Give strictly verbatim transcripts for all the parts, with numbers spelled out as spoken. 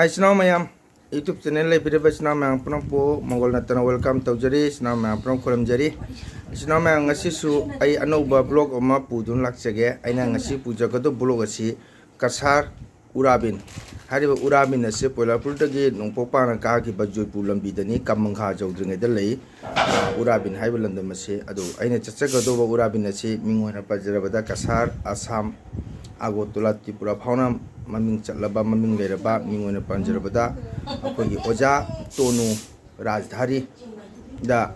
ꯏꯆꯤꯟ ꯏꯅꯥꯎ ꯃꯌꯥꯝ, YouTube channel ꯂꯩꯕꯤꯔꯤꯕ ꯏꯆꯤꯟ ꯏꯅꯥꯎ ꯃꯌꯥꯝ ꯄꯨꯝꯅꯃꯛꯄꯨ ꯃꯪꯒꯣꯜ ꯅꯠꯇꯅ welcome ꯇꯧꯖꯔꯤ꯫ ꯏꯆꯤꯟ ꯏꯅꯥꯎ ꯃꯌꯥꯝ ꯄꯨꯝꯅꯃꯛ ꯈꯨꯔꯨꯝꯖꯔꯤ꯫ ꯏꯆꯤꯟ ꯏꯅꯥꯎ ꯃꯌꯥꯝ, ꯉꯁꯤꯁꯨ ꯑꯩ ꯑꯅꯧꯕ vlog ꯑꯃ ꯄꯨꯗꯨꯅ ꯂꯥꯛꯆꯒꯦ꯫ ꯑꯩꯅ ꯉꯁꯤ ꯄꯨꯖꯒꯗꯧꯕ vlog ꯑꯁꯤ ꯀꯁꯥꯔ ꯎꯔꯥꯕꯤꯟ꯫ ꯍꯥꯏꯔꯤꯕ ꯎꯔꯥꯕꯤꯟ ꯑꯁꯤ ꯄꯣꯏꯂꯥꯄꯨꯔꯗꯒꯤ ꯅꯣꯡꯄꯣꯛ ꯄꯥꯡꯅ ꯀꯥꯈꯤꯕ ꯖꯣꯏꯄꯨꯔ ꯂꯝꯕꯤꯗꯅꯤ, ꯀꯃꯪꯈꯥ ꯌꯧꯗ꯭ꯔꯤꯉꯩꯗ ꯂꯩ꯫ ꯎꯔꯥꯕꯤꯟ ꯍꯥꯏꯕ ꯂꯝꯗꯝ ꯑꯁꯤ꯫ ꯑꯗꯨ ꯑꯩꯅ ꯆꯠꯆꯒꯗꯧꯕ ꯎꯔꯥꯕꯤꯟ ꯑꯁꯤ ꯃꯤꯡ ꯑꯣꯏꯅ ꯄꯟꯖꯔꯕꯗ ꯀꯁꯥꯔ, ꯑꯁꯥꯝ, ꯑꯒꯣꯇꯣꯂꯥ, ꯇ꯭ꯔꯤꯄꯨꯔꯥ ꯐꯥꯎꯅ ꯃꯃꯤꯡ ꯆꯠꯂꯕ, ꯃꯃꯤꯡ ꯂꯩꯔꯕ, ꯃꯤꯡ ꯑꯣꯏꯅ ꯄꯟꯖꯔꯕꯗ ꯑꯩꯈꯣꯏꯒꯤ ꯑꯣꯖꯥ ꯇꯣꯅꯨ ꯔꯥꯖꯙꯥꯔꯤꯗ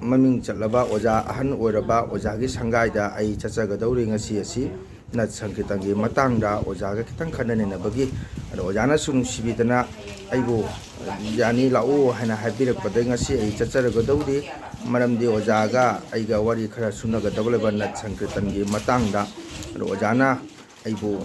ꯃꯃꯤꯡ ꯆꯠꯂꯕ ꯑꯣꯖꯥ, ꯑꯍꯟ ꯑꯣꯏꯔꯕ ꯑꯣꯖꯥꯒꯤ ꯁꯪꯒꯥꯏꯗ ꯑꯩ ꯆꯠꯆꯒꯗꯧꯔꯤ꯫ ꯉꯁꯤ ꯑꯁꯤ ꯅꯠ ꯁꯪꯀꯤꯔꯇꯟꯒꯤ ꯃꯇꯥꯡꯗ ꯑꯣꯖꯥꯒ ꯈꯤꯇꯪ ꯈꯟꯅ ꯅꯩꯅꯕꯒꯤ, ꯑꯗꯣ ꯑꯣꯖꯥꯅꯁꯨ ꯅꯨꯡꯁꯤꯕꯤꯗꯅ ꯑꯩꯕꯨ "ꯌꯥꯅꯤ, ꯂꯥꯛꯎ" ꯍꯥꯏꯅ ꯍꯥꯏꯕꯤꯔꯛꯄꯗꯒꯤ ꯉꯁꯤ ꯑꯩ ꯆꯠꯆꯔꯒꯗꯧꯔꯤ꯫ ꯃꯔꯝꯗꯤ ꯑꯣꯖꯥꯒ ꯑꯩꯒ ꯋꯥꯔꯤ ꯈꯔ ꯁꯨꯅꯒꯗꯕ ꯂꯩꯕ ꯅꯠ ꯁꯪꯀꯤꯔꯇꯟꯒꯤ ꯃꯇꯥꯡꯗ꯫ ꯑꯗꯣ ꯑꯣꯖꯥꯅ ꯑꯩꯕꯨ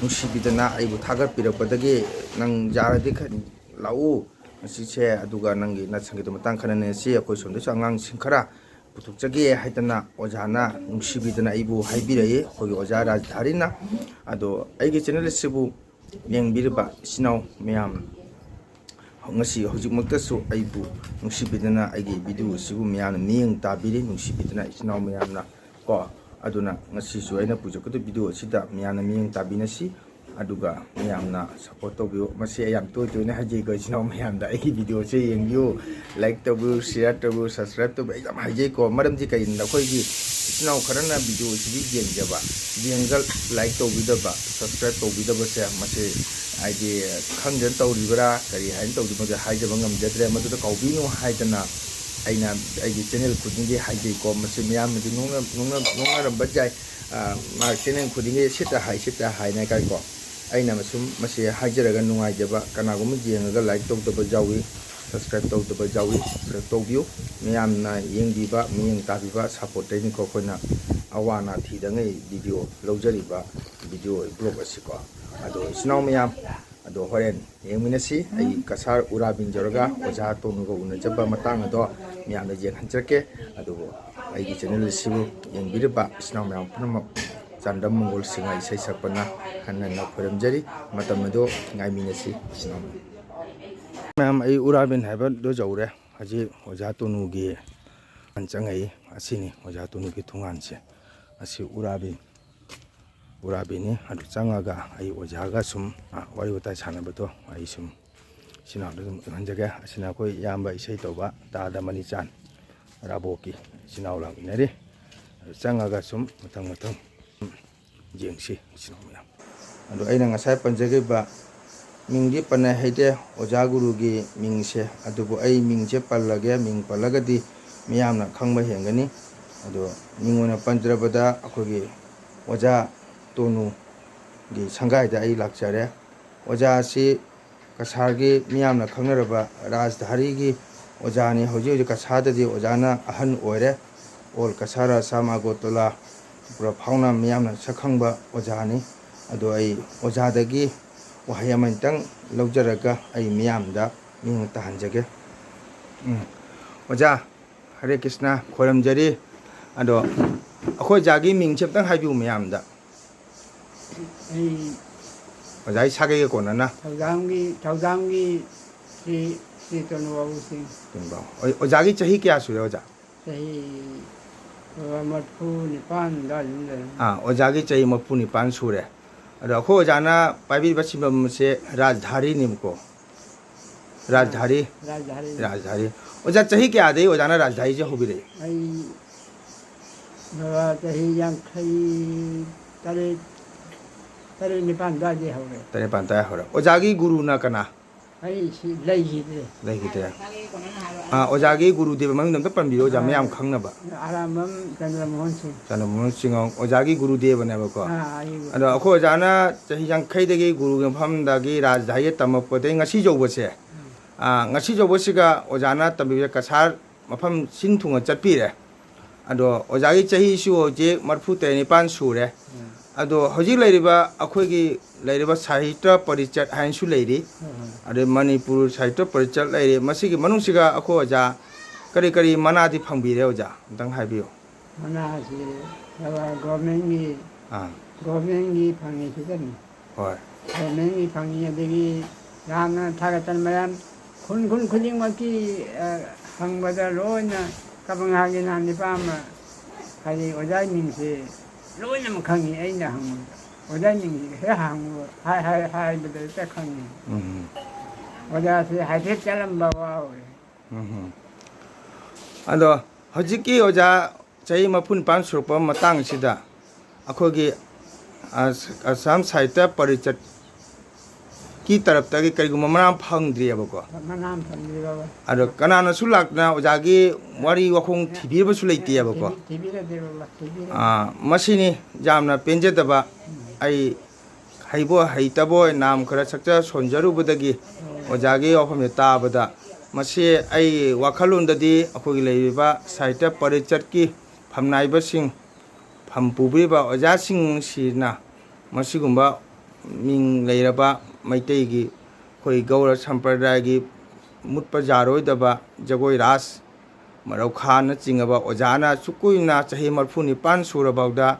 ꯅꯨꯡꯁꯤꯕꯤꯗꯅ ꯑꯩꯕꯨ ꯊꯥꯒꯠꯄꯤꯔꯛꯄꯗꯒꯤ, "ꯅꯪ ꯌꯥꯔꯗꯤ ꯈ-, ꯂꯥꯛꯎ ꯉꯁꯤꯁꯦ, ꯑꯗꯨꯒ ꯅꯪꯒꯤ ꯅꯠ ꯁꯪꯀꯤꯔꯇꯟ ꯃꯇꯥꯡ ꯈꯟꯅ ꯅꯩꯅꯁꯤ, ꯑꯩꯈꯣꯏ ꯁꯣꯝꯗꯁꯨ ꯑꯉꯥꯡꯁꯤꯡ ꯈꯔ ꯄꯨꯊꯣꯛꯆꯒꯦ" ꯍꯥꯏꯗꯅ ꯑꯣꯖꯥꯅ ꯅꯨꯡꯁꯤꯕꯤꯗꯅ ꯑꯩꯕꯨ ꯍꯥꯏꯕꯤꯔꯛꯏ, ꯑꯩꯈꯣꯏꯒꯤ ꯑꯣꯖꯥ ꯔꯥꯖꯙꯥꯔꯤꯅ꯫ ꯑꯗꯣ ꯑꯩꯒꯤ channel ꯑꯁꯤꯕꯨ ꯌꯦꯡꯕꯤꯔꯤꯕ ꯏꯆꯤꯟ ꯏꯅꯥꯎ ꯃꯌꯥꯝ, ꯉꯁꯤ ꯍꯧꯖꯤꯛꯃꯛꯇꯁꯨ ꯑꯩꯕꯨ ꯅꯨꯡꯁꯤꯕꯤꯗꯅ ꯑꯩꯒꯤ video ꯑꯁꯤꯕꯨ ꯃꯌꯥꯝꯅ ꯃꯤꯠꯌꯦꯡ ꯇꯥꯕꯤꯔꯤ, ꯅꯨꯡꯁꯤꯕꯤꯗꯅ ꯏꯆꯤꯟ ꯏꯅꯥꯎ ꯃꯌꯥꯝꯅ ꯀꯣ꯫ ꯑꯗꯨꯅ ꯉꯁꯤꯁꯨ ꯑꯩꯅ ꯄꯨꯖꯔꯛꯀꯗꯕ video ꯑꯁꯤꯗ ꯃꯌꯥꯝꯅ ꯃꯤꯠꯌꯦꯡ ꯇꯥꯕꯤꯅꯁꯤ, ꯑꯗꯨꯒ ꯃꯌꯥꯝꯅ support ꯇꯧꯕꯤꯌꯨ꯫ ꯃꯁꯤ ꯑꯩ ꯌꯥꯝ ꯇꯣꯏ ꯇꯣꯏꯅ ꯍꯥꯏꯖꯩꯀꯣ, ꯏꯆꯤꯟ ꯏꯅꯥꯎ ꯃꯌꯥꯝꯗ ꯑꯩꯒꯤ video ꯑꯁꯤ ꯌꯦꯡꯕꯤꯌꯨ, like ꯇꯧꯕꯤꯌꯨ, share ꯇꯧꯕꯤꯌꯨ, subscribe ꯇꯧꯕꯤꯌꯨ, ꯑꯩ ꯌꯥꯝ ꯍꯥꯏꯖꯩꯀꯣ꯫ ꯃꯔꯝꯗꯤ ꯀꯩꯒꯤꯅꯣꯗ ꯑꯩꯈꯣꯏꯒꯤ ꯏꯆꯤꯟ ꯏꯅꯥꯎ ꯈꯔꯅ video ꯑꯁꯤꯗꯤ ꯌꯦꯡꯖꯕ, ꯌꯦꯡꯉꯒ like ꯇꯧꯕꯤꯗꯕ, subscribe ꯇꯧꯕꯤꯗꯕꯁꯦ, ꯃꯁꯤ ꯍꯥꯏꯗꯤ ꯈꯪꯗꯅ ꯇꯧꯔꯤꯕ꯭ꯔꯥ, ꯀꯔꯤ ꯍꯥꯏꯅ ꯇꯧꯔꯤꯕꯅꯣꯗꯤ ꯍꯥꯏꯖꯕ ꯉꯝꯖꯗ꯭ꯔꯦ꯫ ꯃꯗꯨꯗ ꯀꯥꯎꯕꯤꯅꯨ ꯍꯥꯏꯗꯅ ꯑꯩꯅ ꯑꯩꯒꯤ channel ꯈꯨꯗꯤꯡꯒꯤ ꯍꯥꯏꯖꯩꯀꯣ꯫ ꯃꯁꯤ ꯃꯌꯥꯝꯅꯗꯤ ꯅꯣꯛꯅ-, ꯅꯣꯛꯅ-, ꯅꯣꯛꯅꯔꯝꯕ ꯌꯥꯏ꯫ ꯑ, ꯃꯥ channel ꯈꯨꯗꯤꯡꯒꯤ ꯁꯤꯠꯇ ꯍꯥꯏ, ꯁꯤꯠꯇ ꯍꯥꯏꯅ ꯀꯥꯏꯀꯣ꯫ ꯑꯩꯅ ꯁꯨꯝ ꯃꯁꯤ ꯍꯥꯏꯖꯔꯒ ꯅꯨꯡꯉꯥꯏꯖꯕ, ꯀꯅꯥꯒꯨꯝꯕ ꯌꯦꯡꯉꯒ like ꯇꯧꯗꯕ ꯌꯥꯎꯏ, subscribe ꯇꯧꯗꯕ ꯌꯥꯎꯏ, subscribe ꯇꯧꯕꯤꯌꯨ꯫ ꯃꯤꯌꯥꯝꯅ ꯌꯦꯡꯕꯤꯕ, ꯃꯤꯠꯌꯦꯡ ꯇꯥꯕꯤꯕ supportꯇꯩꯅꯤꯀꯣ ꯑꯩꯈꯣꯏꯅ ꯑꯋꯥ ꯑꯅꯥ ꯊꯤꯗꯉꯩ video ꯂꯧꯖꯔꯤꯕ, video vlog ꯑꯁꯤꯀꯣ꯫ ꯑꯗꯣ ꯏꯆꯤꯟ ꯏꯅꯥꯎ ꯃꯌꯥꯝ, ꯑꯗꯣ ꯍꯣꯔꯦꯟ ꯌꯦꯡꯃꯤꯟꯅꯁꯤ꯫ ꯑꯩ ꯀꯁꯥꯔ ꯎꯔꯥꯕꯤꯟ ꯌꯧꯔꯒ ꯑꯣꯖꯥ ꯇꯣꯅꯨꯒ ꯎꯅꯖꯕ ꯃꯇꯥꯡ ꯑꯗꯣ ꯃꯤꯌꯥꯝꯗ ꯌꯦꯡꯍꯟꯖꯔꯛꯀꯦ꯫ ꯑꯗꯨꯕꯨ ꯑꯩꯒꯤ channel ꯑꯁꯤꯕꯨ ꯌꯦꯡꯕꯤꯔꯤꯕ ꯏꯆꯤꯟ ꯏꯅꯥꯎ ꯃꯌꯥꯝ ꯄꯨꯝꯅꯃꯛ ꯆꯥꯟꯗꯝ ꯃꯪꯒꯣꯜ ꯁꯤꯡꯍ ꯏꯁꯩ ꯁꯛꯄꯅ ꯍꯟꯅ ꯍꯟꯅ ꯈꯣꯏꯔꯝꯖꯔꯤ꯫ ꯃꯇꯝ ꯑꯗꯣ ꯉꯥꯏꯃꯤꯟꯅꯁꯤ, ꯏꯆꯤꯟ ꯏꯅꯥꯎ ꯃꯌꯥꯝ꯫ ꯑꯩ ꯎꯔꯥꯕꯤꯟ ꯍꯥꯏꯕꯗꯣ ꯌꯧꯔꯦ꯫ ꯍꯧꯖꯤꯛ ꯑꯣꯖꯥ ꯇꯣꯅꯨꯒꯤ ꯊꯣꯡꯒꯥꯟ ꯆꯪꯉꯛꯏ꯫ ꯑꯁꯤꯅꯤ ꯑꯣꯖꯥ ꯇꯣꯅꯨꯒꯤ ꯊꯣꯡꯒꯥꯟꯁꯦ꯫ ꯑꯁꯤ ꯎꯔꯥꯕꯤꯟ, ꯎꯔꯥꯕꯤꯟꯅꯤ꯫ ꯑꯗꯨ ꯆꯪꯉꯒ ꯑꯩ ꯑꯣꯖꯥꯒ ꯁꯨꯝ, ꯑ, ꯋꯥꯔꯤ ꯋꯥꯇꯥꯏ ꯁꯥꯟꯅꯕꯗꯣ ꯑꯩ ꯁꯨꯝ ꯏꯆꯤꯟ ꯏꯅꯥꯎꯗ ꯑꯗꯨꯝ ꯎꯠꯍꯟꯖꯒꯦ꯫ ꯑꯁꯤꯅ ꯑꯩꯈꯣꯏ ꯏꯌꯥꯝꯕ ꯏꯁꯩ ꯇꯧꯕ ꯇꯥꯗ ꯃꯅꯤꯆꯥꯟ, ꯔꯥꯕꯣꯛꯀꯤ ꯏꯆꯤꯟ ꯏꯅꯥꯎ ꯂꯥꯛꯃꯤꯟꯅꯔꯤ꯫ ꯑꯗꯨ ꯆꯪꯉꯒ ꯁꯨꯝ ꯃꯊꯪ ꯃꯊꯪ ꯌꯦꯡꯁꯤ, ꯏꯆꯤꯟ ꯏꯅꯥꯎ ꯃꯌꯥꯝ꯫ ꯑꯗꯣ ꯑꯩꯅ ꯉꯁꯥꯏ ꯄꯟꯖꯈꯤꯕ ꯃꯤꯡꯗꯤ ꯄꯟꯅ ꯍꯩꯇꯦ ꯑꯣꯖꯥ ꯒꯨꯔꯨꯒꯤ ꯃꯤꯡꯁꯦ, ꯑꯗꯨꯕꯨ ꯑꯩ ꯃꯤꯡꯁꯦ ꯄꯜꯂꯒꯦ꯫ ꯃꯤꯡ ꯄꯜꯂꯒꯗꯤ ꯃꯤꯌꯥꯝꯅ ꯈꯪꯕ ꯍꯦꯟꯒꯅꯤ꯫ ꯑꯗꯣ ꯃꯤꯡ ꯑꯣꯏꯅ ꯄꯟꯖꯔꯕꯗ ꯑꯩꯈꯣꯏꯒꯤ ꯑꯣꯖꯥ ꯇꯣꯅꯨꯒꯤ ꯁꯪꯒꯥꯏꯗ ꯑꯩ ꯂꯥꯛꯆꯔꯦ꯫ ꯑꯣꯖꯥ ꯑꯁꯤ ꯀꯁꯥꯔꯒꯤ ꯃꯤꯌꯥꯝꯅ ꯈꯪꯅꯔꯕ ꯔꯥꯖꯙꯥꯔꯤꯒꯤ ꯑꯣꯖꯥꯅꯤ꯫ ꯍꯧꯖꯤꯛ ꯍꯧꯖꯤꯛ ꯀꯁꯥꯔꯗꯗꯤ ꯑꯣꯖꯥꯅ ꯑꯍꯟ ꯑꯣꯏꯔꯦ꯫ ꯑꯣꯜ ꯀꯁꯥꯔ, ꯑꯁꯥꯝ, ꯑꯒꯣꯇꯣꯂꯥ, ꯇ꯭ꯔꯤꯄꯨꯔꯥ ꯐꯥꯎꯅ ꯃꯤꯌꯥꯝꯅ ꯁꯛꯈꯪꯕ ꯑꯣꯖꯥꯅꯤ꯫ ꯑꯗꯣ ꯑꯩ ꯑꯣꯖꯥꯗꯒꯤ ꯋꯥꯍꯩ ꯑꯃꯅꯤꯇꯪ ꯂꯧꯖꯔꯒ ꯑꯩ ꯃꯤꯌꯥꯝꯗ ꯃꯤꯠꯌꯦꯡ ꯇꯥꯍꯟꯖꯒꯦ꯫ ꯎꯝ꯫ ꯑꯣꯖꯥ, ꯍꯔꯦ ꯀ꯭ꯔꯤꯁꯅ, ꯈꯣꯏꯔꯝꯖꯔꯤ꯫ ꯑꯗꯣ ꯑꯩꯈꯣꯏ ꯑꯣꯖꯥꯒꯤ ꯃꯤꯡꯁꯦ ꯑꯝꯇꯪ ꯍꯥꯏꯕꯤꯌꯨ ꯃꯌꯥꯝꯗ꯫ ꯑꯩ ꯑꯣꯖꯥꯒꯤ ꯁꯥꯒꯩꯒ ꯀꯣꯟꯅꯅ꯫ ꯊꯧꯖꯥꯝꯒꯤ, ꯊꯧꯖꯥꯝꯒꯤ ꯁ꯭ꯔꯤ, ꯁ꯭ꯔꯤ ꯇꯣꯅꯨꯕꯥꯕꯨ ꯁꯤꯡ꯫ ꯇꯣꯅꯨꯕꯥꯕꯨ꯫ ꯑꯣ-, ꯑꯣꯖꯥꯒꯤ ꯆꯍꯤ ꯀꯌꯥ ꯁꯨꯔꯦ ꯑꯣꯖꯥ? ꯆꯍꯤ, ꯑ, ꯃꯔꯐꯨ ꯅꯤꯄꯥꯟ ꯑꯗꯨꯋꯥꯏꯗ ꯑꯗꯨꯝ ꯂꯩꯔꯝꯃꯤ꯫ ꯑꯥ, ꯑꯣꯖꯥꯒꯤ ꯆꯍꯤ ꯃꯔꯐꯨ ꯅꯤꯄꯥꯟ ꯁꯨꯔꯦ꯫ ꯑꯗꯣ ꯑꯩꯈꯣꯏ ꯑꯣꯖꯥꯅ ꯄꯥꯏꯕꯤꯔꯤꯕ ꯁꯤꯟꯐꯝꯁꯦ ꯔꯥꯖꯙꯥꯔꯤꯅꯤꯕꯀꯣ꯫ ꯔꯥꯖꯙꯥꯔꯤ꯫ ꯔꯥꯖꯙꯥꯔꯤ꯫ ꯔꯥꯖꯙꯥꯔꯤ꯫ ꯑꯣꯖꯥ, ꯆꯍꯤ ꯀꯌꯥꯗꯒꯤ ꯑꯣꯖꯥꯅ ꯔꯥꯖꯙꯥꯔꯤꯁꯦ ꯍꯧꯕꯤꯔꯛꯏ? ꯑꯩ, ꯕꯕꯥ, ꯆꯍꯤ ꯌꯥꯡꯈꯩ ꯇꯔꯦꯠ, ꯇꯔꯦꯠ ꯅꯤꯄꯥꯟ ꯑꯗꯨꯋꯥꯏꯗꯒꯤ ꯍꯧꯔꯦ꯫ ꯇꯔꯦꯠ ꯅꯤꯄꯥꯟ ꯑꯗꯨꯋꯥꯏ ꯍꯧꯔꯦ꯫ ꯑꯣꯖꯥꯒꯤ ꯒꯨꯔꯨꯅ ꯀꯅꯥ? ꯑꯩ ꯁꯤ ꯂꯩꯈꯤꯗ꯭ꯔꯦ꯫ ꯂꯩꯈꯤꯗ꯭ꯔꯦ꯫ ꯑꯥ, ꯑꯣꯖꯥꯒꯤ ꯒꯨꯔꯨꯗꯦꯕ ꯃꯃꯤꯡꯗꯣ ꯑꯝꯇ ꯄꯟꯕꯤꯌꯨ, ꯑꯣꯖꯥ, ꯑꯥ, ꯃꯌꯥꯝ ꯈꯪꯅꯕ꯫ ꯑꯔꯥꯝꯕꯝ ꯆꯟꯗ꯭ꯔꯃꯣꯍꯟ ꯁꯤꯡ꯫ ꯆꯟꯗ꯭ꯔꯃꯣꯍꯟ ꯁꯤꯡ, ꯑꯣꯖꯥꯒꯤ ꯒꯨꯔꯨꯗꯦꯕꯅꯦꯕꯀꯣ꯫ ꯑꯥ, ꯑꯩ ꯑꯗꯣ ꯑꯩꯈꯣꯏ ꯑꯣꯖꯥꯅ ꯆꯍꯤ ꯌꯥꯡꯈꯩꯗꯒꯤ ꯒꯨꯔꯨꯒꯤ ꯃꯐꯝꯗꯒꯤ ꯔꯥꯖꯙꯥꯔꯤꯗ ꯇꯝꯃꯛꯄꯗꯒꯤ ꯉꯁꯤ ꯌꯧꯕꯁꯦ, ꯎꯝ꯫ ꯑꯥ, ꯉꯁꯤ ꯌꯧꯕꯁꯤꯒ ꯑꯣꯖꯥꯅ ꯇꯝꯕꯤꯕꯁꯦ ꯀꯁꯥꯔ ꯃꯐꯝ ꯁꯤꯟ ꯊꯨꯡꯅ ꯆꯠꯄꯤꯔꯦ꯫ ꯑꯗꯣ ꯑꯣꯖꯥꯒꯤ ꯆꯍꯤꯁꯨ ꯍꯧꯖꯤꯛ ꯃꯔꯐꯨ ꯇꯔꯦꯠ ꯅꯤꯄꯥꯟ ꯁꯨꯔꯦ꯫ ꯎꯝ꯫ ꯑꯗꯣ ꯍꯧꯖꯤꯛ ꯂꯩꯔꯤꯕ ꯑꯩꯈꯣꯏꯒꯤ ꯂꯩꯔꯤꯕ ꯁꯥꯍꯤꯇ꯭ꯌ ꯄꯔꯤꯁꯠ ꯍꯥꯏꯅꯁꯨ ꯂꯩꯔꯤ꯫ ꯎꯝ꯫ ꯑꯗꯩ ꯃꯅꯤꯄꯨꯔ ꯁꯥꯍꯤꯇ꯭ꯌ ꯄꯔꯤꯁꯠ ꯂꯩꯔꯤ꯫ ꯃꯁꯤꯒꯤ ꯃꯅꯨꯡꯁꯤꯒ ꯑꯩꯈꯣꯏ ꯑꯣꯖꯥ ꯀꯔꯤ ꯀꯔꯤ ꯃꯅꯥꯗꯤ ꯐꯪꯕꯤꯔꯦ ꯑꯣꯖꯥ? ꯑꯝꯇꯪ ꯍꯥꯏꯕꯤꯌꯨ꯫ ꯃꯅꯥꯁꯤ ꯒꯣꯔꯃꯦꯟꯒꯤ ꯑꯥ꯫ ꯒꯣꯔꯃꯦꯟꯒꯤ ꯐꯪꯉꯤ ꯁꯤꯗꯅꯤ꯫ ꯍꯣꯏ꯫ ꯒꯣꯔꯃꯦꯟꯒꯤ ꯐꯪꯉꯤ, ꯑꯗꯒꯤ ꯌꯥꯝꯅ ꯊꯥꯒꯠꯇꯅ ꯃꯌꯥꯝ ꯈꯨꯟ, ꯈꯨꯟ ꯈꯨꯗꯤꯡꯃꯛꯀꯤ, ꯑ, ꯍꯪꯕꯗ ꯂꯣꯏꯅ ꯀꯕꯪꯍꯥꯒꯤ ꯅꯍꯥꯟ ꯅꯤꯄꯥ ꯑꯃ, ꯍꯥꯏꯗꯤ ꯑꯣꯖꯥꯒꯤ ꯃꯤꯡꯁꯦ ꯂꯣꯏꯅꯃꯛ ꯈꯪꯉꯤ ꯑꯩꯅ ꯍꯪꯕꯗ꯫ ꯑꯣꯖꯥꯒꯤ ꯃꯤꯡꯁꯦ ꯍꯦꯛ ꯍꯪꯕ, ꯍꯥꯏ-, ꯍꯥꯏ-, ꯍꯥꯏꯕꯗ ꯍꯦꯛꯇ ꯈꯪꯉꯤ꯫ ꯎꯝ꯫ ꯑꯣꯖꯥꯁꯦ ꯍꯥꯏꯐꯦꯠ ꯆꯠꯂꯝꯕ ꯐꯥꯎꯔꯦ꯫ ꯎꯝ꯫ ꯑꯗꯣ ꯍꯧꯖꯤꯛꯀꯤ ꯑꯣꯖꯥ ꯆꯍꯤ ꯃꯔꯤꯐꯨ ꯅꯤꯄꯥꯟ ꯁꯨꯔꯛꯄ ꯃꯇꯥꯡꯁꯤꯗ ꯑꯩꯈꯣꯏꯒꯤ ꯑꯁ-, ꯑꯁꯥꯝ ꯁꯥꯍꯤꯇ꯭ꯌ ꯄꯔꯤꯁꯠꯀꯤ ꯇꯔꯞꯇꯒꯤ ꯀꯔꯤꯒꯨꯝꯕ ꯃꯅꯥ ꯐꯪꯗ꯭ꯔꯤꯑꯕꯀꯣ꯫ ꯃꯅꯥ ꯐꯪꯗ꯭ꯔꯤ ꯕꯕꯥ꯫ ꯑꯗꯣ ꯀꯅꯥꯅꯁꯨ ꯂꯥꯛꯇꯅ ꯑꯣꯖꯥꯒꯤ ꯋꯥꯔꯤ ꯋꯥꯈꯣꯡ ꯊꯤꯕꯤꯕꯁꯨ ꯂꯩꯇꯦꯕꯀꯣ꯫ ꯊꯤꯕꯤ-, ꯊꯤꯕꯤꯔꯗꯦ ꯕꯕꯥ, ꯊꯤꯕꯤꯔꯗꯦ꯫ ꯑꯥ, ꯃꯁꯤꯅꯤ ꯌꯥꯝꯅ ꯄꯦꯟꯖꯗꯕ꯫ ꯎꯝ꯫ ꯑꯩ ꯍꯩꯕꯣꯏ ꯍꯩꯇꯕꯣꯏ ꯅꯥꯝ ꯈꯔ ꯁꯛꯆ ꯁꯣꯟꯖꯔꯨꯕꯗꯒꯤ ꯑꯣꯖꯥꯒꯤ ꯋꯥꯐꯝꯁꯦ ꯇꯥꯕꯗ, ꯃꯁꯤ ꯑꯩꯒꯤ ꯋꯥꯈꯜꯂꯣꯟꯗꯗꯤ ꯑꯩꯈꯣꯏꯒꯤ ꯂꯩꯔꯤꯕ ꯁꯥꯍꯤꯇ꯭ꯌ ꯄꯔꯤꯁꯠꯀꯤ ꯐꯝꯅꯥꯏꯕꯁꯤꯡ, ꯐꯝ ꯄꯨꯕꯤꯔꯤꯕ ꯑꯣꯖꯥꯁꯤꯡꯁꯤꯅ ꯃꯁꯤꯒꯨꯝꯕ ꯃꯤꯡ ꯂꯩꯔꯕ ꯃꯩꯇꯩꯒꯤ ꯑꯩꯈꯣꯏ ꯒꯧꯔ ꯁꯝꯄ꯭ꯔꯗꯥꯌꯒꯤ ꯃꯨꯠꯄ ꯌꯥꯔꯣꯏꯗꯕ ꯖꯒꯣꯏ ꯔꯥꯁ, ꯃꯔꯧꯈꯥꯅꯆꯤꯡꯉꯕ ꯑꯣꯖꯥꯅ ꯑꯁꯨꯛ ꯀꯨꯏꯅ ꯆꯍꯤ ꯃꯔꯤꯐꯨ ꯅꯤꯄꯥꯟ ꯁꯨꯔꯐꯥꯎꯗ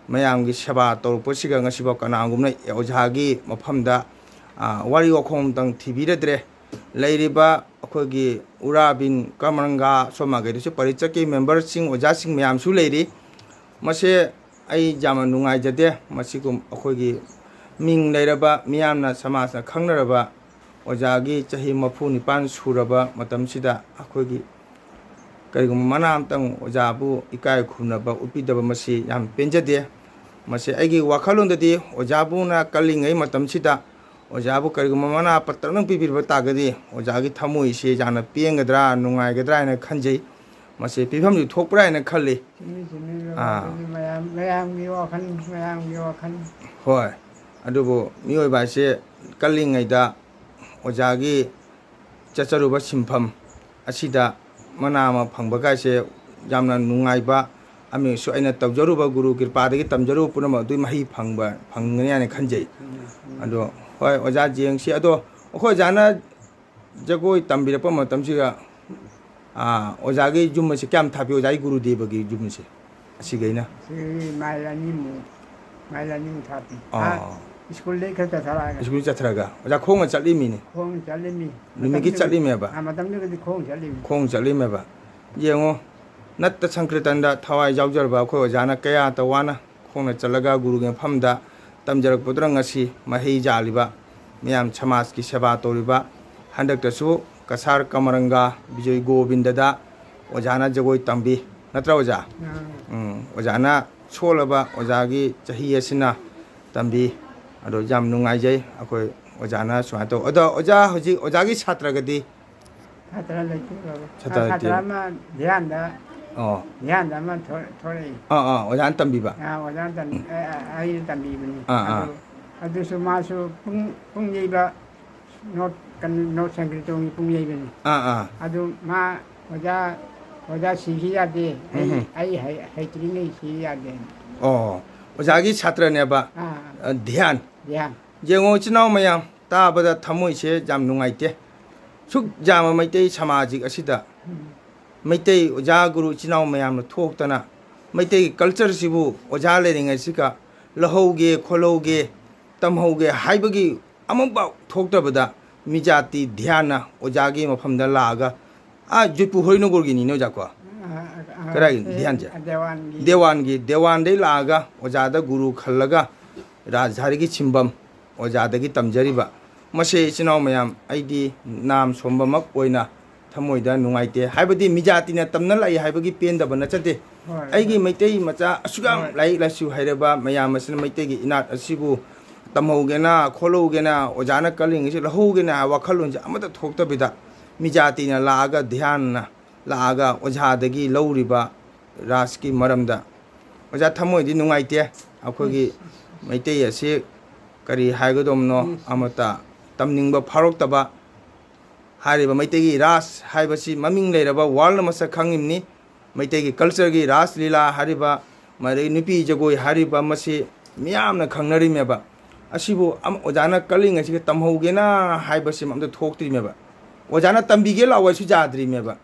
ꯃꯌꯥꯝꯒꯤ ꯁꯦꯕꯥ ꯇꯧꯔꯛꯄꯁꯤꯒ ꯉꯁꯤꯐꯥꯎ ꯀꯅꯥꯒꯨꯝꯅ ꯑꯣꯖꯥꯒꯤ ꯃꯐꯝꯗ, ꯑ, ꯋꯥꯔꯤ ꯋꯥꯈꯣꯡ ꯑꯃꯇꯪ ꯊꯤꯕꯤꯔꯗ꯭ꯔꯦ꯫ ꯂꯩꯔꯤꯕ ꯑꯩꯈꯣꯏꯒꯤ ꯎꯔꯥꯕꯤꯟ, ꯀꯃꯔꯪꯒꯥ, ꯁꯣꯝ ꯃꯥꯏꯀꯩꯗꯁꯨ ꯄꯔꯤꯁꯠꯀꯤ ꯃꯦꯝꯕꯔꯁꯤꯡ, ꯑꯣꯖꯥꯁꯤꯡ ꯃꯌꯥꯝꯁꯨ ꯂꯩꯔꯤ꯫ ꯃꯁꯦ ꯑꯩ ꯌꯥꯝꯅ ꯅꯨꯡꯉꯥꯏꯖꯗꯦ꯫ ꯃꯁꯤꯒꯨꯝ ꯑꯩꯈꯣꯏꯒꯤ ꯃꯤꯡ ꯂꯩꯔꯕ, ꯃꯤꯌꯥꯝꯅ, ꯁꯃꯥꯖꯅ ꯈꯪꯅꯔꯕ ꯑꯣꯖꯥꯒꯤ ꯆꯍꯤ ꯃꯔꯤꯐꯨ ꯅꯤꯄꯥꯟ ꯁꯨꯔꯕ ꯃꯇꯝꯁꯤꯗ ꯑꯩꯈꯣꯏꯒꯤ ꯀꯔꯤꯒꯨꯝꯕ ꯃꯅꯥ ꯑꯃꯇꯪ ꯑꯣꯖꯥꯕꯨ ꯏꯀꯥꯏ ꯈꯨꯝꯅꯕ ꯎꯠꯄꯤꯗꯕ, ꯃꯁꯤ ꯌꯥꯝ ꯄꯦꯟꯖꯗꯦ꯫ ꯃꯁꯤ ꯑꯩꯒꯤ ꯋꯥꯈꯜꯂꯣꯟꯗꯗꯤ ꯑꯣꯖꯥꯕꯨꯅ ꯀꯜꯂꯤꯉꯩ ꯃꯇꯝꯁꯤꯗ ꯑꯣꯖꯥꯕꯨ ꯀꯔꯤꯒꯨꯝꯕ ꯃꯅꯥ ꯄꯇꯛꯅ ꯄꯤꯕꯤꯔꯕ ꯇꯥꯔꯒꯗꯤ ꯑꯣꯖꯥꯒꯤ ꯊꯃꯣꯏꯁꯤ ꯌꯥꯝꯅ ꯄꯦꯟꯒꯗ꯭ꯔꯥ, ꯅꯨꯡꯉꯥꯏꯒꯗ꯭ꯔꯥ ꯍꯥꯏꯅ ꯈꯟꯖꯩ꯫ ꯃꯁꯤ ꯄꯤꯐꯝꯗꯤ ꯊꯣꯛꯄ꯭ꯔꯥ ꯍꯥꯏꯅ ꯈꯜꯂꯤ꯫ ꯆꯨꯝꯃꯤ, ꯆꯨꯝꯃꯤ, ꯑꯥ꯫ ꯑꯗꯨ ꯃꯌꯥꯝ, ꯃꯌꯥꯝꯒꯤ ꯋꯥꯈꯜ, ꯃꯌꯥꯝꯒꯤ ꯋꯥꯈꯜ꯫ ꯍꯣꯏ, ꯑꯗꯨꯕꯨ ꯃꯤꯑꯣꯏꯕ ꯍꯥꯏꯁꯦ ꯀꯜꯂꯤꯉꯩꯗ ꯑꯣꯖꯥꯒꯤ ꯆꯠꯆꯔꯨꯕ ꯁꯤꯟꯐꯝ ꯑꯁꯤꯗ ꯃꯅꯥ ꯑꯃ ꯐꯪꯕ ꯀꯥꯏꯁꯦ ꯌꯥꯝꯅ ꯅꯨꯡꯉꯥꯏꯕ ꯑꯃꯁꯨ, ꯑꯩꯅ ꯇꯧꯖꯔꯨꯕ ꯒꯨꯔꯨ ꯀ꯭ꯔꯤꯄꯥꯗꯒꯤ ꯇꯝꯖꯔꯨꯕ ꯄꯨꯝꯅꯃꯛ ꯑꯗꯨꯒꯤ ꯃꯍꯩ ꯐꯪꯕ, ꯐꯪꯒꯅꯤ ꯍꯥꯏꯅ ꯈꯟꯖꯩ꯫ ꯎꯝ, ꯎꯝ꯫ ꯑꯗꯣ ꯍꯣꯏ, ꯑꯣꯖꯥ ꯌꯦꯡꯁꯤ꯫ ꯑꯗꯣ ꯑꯩꯈꯣꯏ ꯑꯣꯖꯥꯅ ꯖꯒꯣꯏ ꯇꯝꯕꯤꯔꯛꯄ ꯃꯇꯝꯁꯤꯒ, ꯑꯥ, ꯑꯣꯖꯥꯒꯤ ꯌꯨꯝ ꯑꯁꯤ ꯀꯌꯥꯝ ꯊꯥꯞꯄꯤ, ꯑꯣꯖꯥꯒꯤ ꯒꯨꯔꯨꯗꯦꯕꯒꯤ ꯌꯨꯝ ꯑꯁꯦ? ꯑꯁꯤꯒ ꯑꯩꯅ? ꯁꯤꯒꯤ ꯃꯥꯏꯜ ꯑꯅꯤꯃꯨꯛ꯫ ꯃꯥꯏ ꯂꯥꯏꯅꯤꯡ ꯊꯥꯞꯄꯤ꯫ ꯑꯥ꯫ ꯑꯥ, ꯁ꯭ꯀꯨꯜꯗꯩ ꯈꯔ ꯆꯠꯊꯔꯛꯑꯒ꯫ ꯁ꯭ꯀꯨꯜ ꯆꯠꯊꯔꯒ꯫ ꯑꯣꯖꯥ ꯈꯣꯡꯅ ꯆꯠꯂꯤꯃꯤꯅꯦ? ꯈꯣꯡꯅ ꯆꯠꯂꯤꯃꯤ꯫ ꯅꯨꯃꯤꯠꯀꯤ ꯃꯇꯝꯗꯨꯗꯗꯤ ꯆꯠꯂꯤꯃꯦꯕ? ꯑꯥ, ꯃꯇꯝꯗꯨꯗꯗꯤ ꯈꯣꯡꯅ ꯆꯠꯂꯤꯃꯤ꯫ ꯈꯣꯡꯅ ꯆꯠꯂꯤꯃꯦꯕ꯫ ꯌꯦꯡꯉꯣ, ꯅꯠꯇ ꯁꯪꯀ꯭ꯔꯤꯇꯟꯗ ꯊꯋꯥꯏ ꯌꯥꯎꯖꯔꯕ ꯑꯩꯈꯣꯏ ꯑꯣꯖꯥꯅ ꯀꯌꯥꯇ ꯋꯥꯅ ꯈꯣꯡꯅ ꯆꯠꯂꯒ ꯒꯨꯔꯨꯒꯤ ꯃꯐꯝꯗ ꯇꯝꯖꯔꯛꯄꯗꯨꯅ ꯉꯁꯤ ꯃꯍꯩ ꯌꯥꯜꯂꯤꯕ ꯃꯌꯥꯝ, ꯁꯃꯥꯖꯀꯤ ꯁꯦꯕꯥ ꯇꯧꯔꯤꯕ꯫ ꯍꯟꯗꯛꯇꯁꯨ ꯀꯁꯥꯔ ꯀꯃꯔꯪꯒ ꯕꯤꯖꯣꯏ ꯒꯣꯕꯤꯟꯗꯗ ꯑꯣꯖꯥꯅ ꯖꯒꯣꯏ ꯇꯝꯕꯤ, ꯅꯠꯇ꯭ꯔꯥ ꯑꯣꯖꯥ? ꯑꯥ꯫ ꯎꯝ, ꯑꯣꯖꯥꯅ ꯁꯣꯜꯂꯕ ꯑꯣꯖꯥꯒꯤ ꯆꯍꯤ ꯑꯁꯤꯅ ꯇꯝꯕꯤ꯫ ꯑꯗꯣ ꯌꯥꯝ ꯅꯨꯡꯉꯥꯏꯖꯩ ꯑꯩꯈꯣꯏ ꯑꯣꯖꯥꯅ ꯁꯨꯃꯥꯏꯅ ꯇꯧ꯫ ꯑꯗꯣ ꯑꯣꯖꯥ, ꯍꯧꯖꯤꯛ ꯑꯣꯖꯥꯒꯤ ꯁꯥꯇ꯭ꯔꯒꯗꯤ? ꯁꯥꯇ꯭ꯔ ꯂꯩꯇꯦ, ꯕꯕꯥ꯫ ꯁꯥꯇ꯭ꯔ ꯑꯥ, ꯂꯩꯇꯦ꯫ ꯁꯥꯇ꯭ꯔ ꯑꯃ ꯙ꯭ꯌꯥꯟꯗ, ꯑꯣ꯫ ꯙ꯭ꯌꯥꯟꯗ ꯑꯃ ꯊꯣꯛ-, ꯊꯣꯛꯂꯛꯏ꯫ ꯑꯥ, ꯑꯥ, ꯑꯣꯖꯥꯅ ꯇꯝꯕꯤꯕ? ꯑꯥ, ꯑꯣꯖꯥꯅ ꯇꯝ-, ꯑ, ꯑ, ꯑꯩꯅ ꯇꯝꯕꯤꯕꯅꯤ꯫ ꯑꯥ, ꯑꯥ꯫ ꯑꯗꯨ, ꯑꯗꯨꯁꯨ ꯃꯥꯁꯨ ꯄꯨꯡ, ꯄꯨꯡ ꯌꯩꯕ, ꯅꯣꯠ, ꯀꯩꯅꯣ, ꯅꯣꯠ ꯁꯪꯀ꯭ꯔꯤꯇꯣꯟꯒꯤ ꯄꯨꯡ ꯌꯩꯕꯅꯤ꯫ ꯑꯥ, ꯑꯥ꯫ ꯑꯗꯨ ꯃꯥ ꯑꯣꯖꯥ, ꯑꯣꯖꯥ ꯁꯤꯈꯤ ꯌꯥꯗꯦ꯫ ꯑꯩ, ꯎꯝ꯫ ꯑꯩ ꯍꯩ-, ꯍꯩꯇ꯭ꯔꯤꯉꯩ ꯁꯤ ꯌꯥꯗꯦ꯫ ꯑꯣ, ꯑꯣꯖꯥꯒꯤ ꯁꯥꯇ꯭ꯔꯅꯦꯕ? ꯑꯥ, ꯑꯥ꯫ ꯑ, ꯙ꯭ꯌꯥꯟ꯫ ꯙ꯭ꯌꯥꯟ꯫ ꯌꯦꯡꯉꯣ, ꯏꯆꯤꯟ ꯏꯅꯥꯎ ꯃꯌꯥꯝ, ꯇꯥꯕꯗ ꯊꯃꯣꯏꯁꯦ ꯌꯥꯝ ꯅꯨꯡꯉꯥꯏꯇꯦ꯫ ꯁꯨꯛ ꯌꯥꯝꯕ ꯃꯩꯇꯩ ꯁꯃꯥꯖꯤꯛ ꯑꯁꯤꯗ ꯎꯝ꯫ ꯃꯩꯇꯩ ꯑꯣꯖꯥ ꯒꯨꯔꯨ ꯏꯆꯤꯟ ꯏꯅꯥꯎ ꯃꯌꯥꯝꯅ ꯊꯣꯛꯇꯅ ꯃꯩꯇꯩꯒꯤ ꯀꯜꯆꯔꯁꯤꯕꯨ ꯑꯣꯖꯥ ꯂꯩꯔꯤꯉꯩꯁꯤꯒ ꯂꯧꯍꯧꯒꯦ, ꯈꯣꯠꯍꯧꯒꯦ, ꯇꯝꯍꯧꯒꯦ ꯍꯥꯏꯕꯒꯤ ꯑꯃꯐꯥꯎ ꯊꯣꯛꯇꯕꯗ ꯃꯤꯖꯥꯇꯤ ꯙ꯭ꯌꯥꯟꯅ ꯑꯣꯖꯥꯒꯤ ꯃꯐꯝꯗ ꯂꯥꯛꯑꯒ, ꯑꯥ, ꯖꯣꯏꯄꯨꯔ ꯍꯣꯔꯤꯅꯒꯔꯒꯤꯅꯤꯅꯦ ꯑꯣꯖꯥ ꯀꯣ? ꯑꯥ, ꯑꯥ, ꯀꯗꯥꯏꯒꯤ ꯑꯦ, ꯙ꯭ꯌꯥꯟꯁꯦ? ꯗꯦꯋꯥꯟꯒꯤ꯫ ꯗꯦꯋꯥꯟꯒꯤ, ꯗꯦꯋꯥꯟꯗꯩ ꯂꯥꯛꯑꯒ ꯑꯣꯖꯥꯗ ꯒꯨꯔꯨ ꯈꯜꯂꯒ ꯔꯥꯖꯙꯥꯅꯤꯒꯤ ꯁꯤꯟꯐꯝ ꯑꯣꯖꯥꯗꯒꯤ ꯇꯝꯖꯔꯤꯕ꯫ ꯃꯁꯦ ꯏꯆꯤꯟ ꯏꯅꯥꯎ ꯃꯌꯥꯝ, ꯑꯩꯗꯤ ꯅꯥꯝ ꯁꯣꯝꯕꯃꯛ ꯑꯣꯏꯅ ꯊꯃꯣꯏꯗ ꯅꯨꯡꯉꯥꯏꯇꯦ꯫ ꯍꯥꯏꯕꯗꯤ ꯃꯤꯖꯥꯇꯤꯅ ꯇꯝꯅ ꯂꯥꯛꯏ ꯍꯥꯏꯕꯒꯤ ꯄꯦꯟꯗꯕ ꯅꯠꯆꯗꯦ꯫ ꯍꯣꯏ, ꯑꯩꯒꯤ ꯍꯣꯏ꯫ ꯃꯩꯇꯩ ꯃꯆꯥ ꯑꯁꯨꯛ ꯌꯥꯝ ꯍꯣꯏ꯫ ꯂꯥꯏꯔꯤꯛ ꯂꯥꯏꯁꯨ ꯍꯩꯔꯕ ꯃꯌꯥꯝ ꯑꯁꯤꯅ ꯃꯩꯇꯩꯒꯤ ꯏꯅꯥꯠ ꯑꯁꯤꯕꯨ ꯇꯝꯍꯧꯒꯦꯅ, ꯈꯣꯠꯍꯧꯒꯦꯅ, ꯑꯣꯖꯥꯅ ꯀꯜꯂꯤꯉꯩꯁꯤ ꯂꯧꯍꯧꯒꯦꯅ ꯍꯥꯏꯕ ꯋꯥꯈꯜꯂꯣꯟꯁꯦ ꯑꯃꯠꯇ ꯊꯣꯛꯇꯕꯤꯗ, ꯃꯤꯖꯥꯇꯤꯅ ꯂꯥꯛꯑꯒ, ꯙ꯭ꯌꯥꯟꯅ ꯂꯥꯛꯑꯒ ꯑꯣꯖꯥꯗꯒꯤ ꯂꯧꯔꯤꯕ ꯔꯥꯁꯀꯤ ꯃꯔꯝꯗ꯫ ꯑꯣꯖꯥ, ꯊꯃꯣꯏꯗꯤ ꯅꯨꯡꯉꯥꯏꯇꯦ꯫ ꯑꯩꯈꯣꯏꯒꯤ ꯃꯩꯇꯩ ꯑꯁꯤ ꯀꯔꯤ ꯍꯥꯏꯒꯗꯕꯅꯣ, ꯑꯃꯠꯇ ꯇꯝꯅꯤꯡꯕ ꯐꯥꯎꯔꯛꯇꯕ꯫ ꯍꯥꯏꯔꯤꯕ ꯃꯩꯇꯩꯒꯤ ꯔꯥꯁ ꯍꯥꯏꯕꯁꯤ ꯃꯃꯤꯡ ꯂꯩꯔꯕ, ꯋꯥꯔꯜꯅ ꯃꯁꯛ ꯈꯪꯉꯤꯕꯅꯤ꯫ ꯃꯩꯇꯩꯒꯤ ꯀꯜꯆꯔꯒꯤ ꯔꯥꯁ ꯂꯤꯂꯥ ꯍꯥꯏꯔꯤꯕ, ꯃꯗꯒꯤ ꯅꯨꯄꯤ ꯖꯒꯣꯏ ꯍꯥꯏꯔꯤꯕ, ꯃꯁꯤ ꯃꯤꯌꯥꯝꯅ ꯈꯪꯅꯔꯤꯃꯦꯕ꯫ ꯑꯁꯤꯕꯨ ꯑꯝ-, ꯑꯣꯖꯥꯅ ꯀꯜꯂꯤꯉꯩꯁꯤꯒ ꯇꯝꯍꯧꯒꯦꯅ ꯍꯥꯏꯕꯁꯤ ꯑꯝꯇ ꯊꯣꯛꯇ꯭ꯔꯤꯃꯦꯕ꯫ ꯑꯣꯖꯥꯅ ꯇꯝꯕꯤꯒꯦ ꯂꯥꯛꯑꯣ ꯍꯥꯏꯁꯨ ꯌꯥꯗ꯭ꯔꯤꯃꯦꯕ꯫